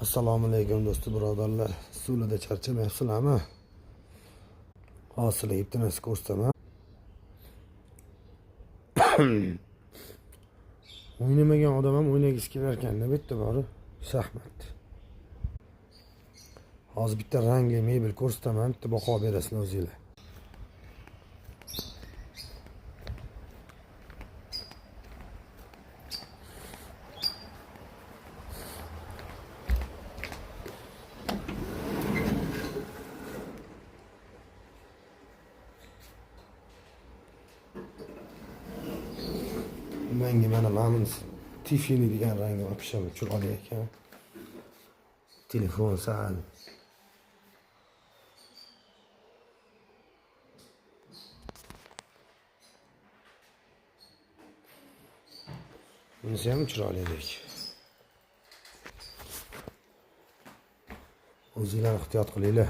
Assalomu alaykum, do'sti birodarlar. Suvlarda charchamayapsizlarmi? Hozir sizlarga bitta narsa ko'rsataman. O'ynamagan odam ham o'ynagisi kelar ekanda bu yerda borib shaxmat. Hozir bitta rangli mebel ko'rsataman, bitta baho berasizlar o'zinglar. Menga mana bunisi Tiffany degan rangi вообще chiroyli ekan. Telefon sal. Bunisi ham chiroylilik. O'zinglar ehtiyot qilinglar.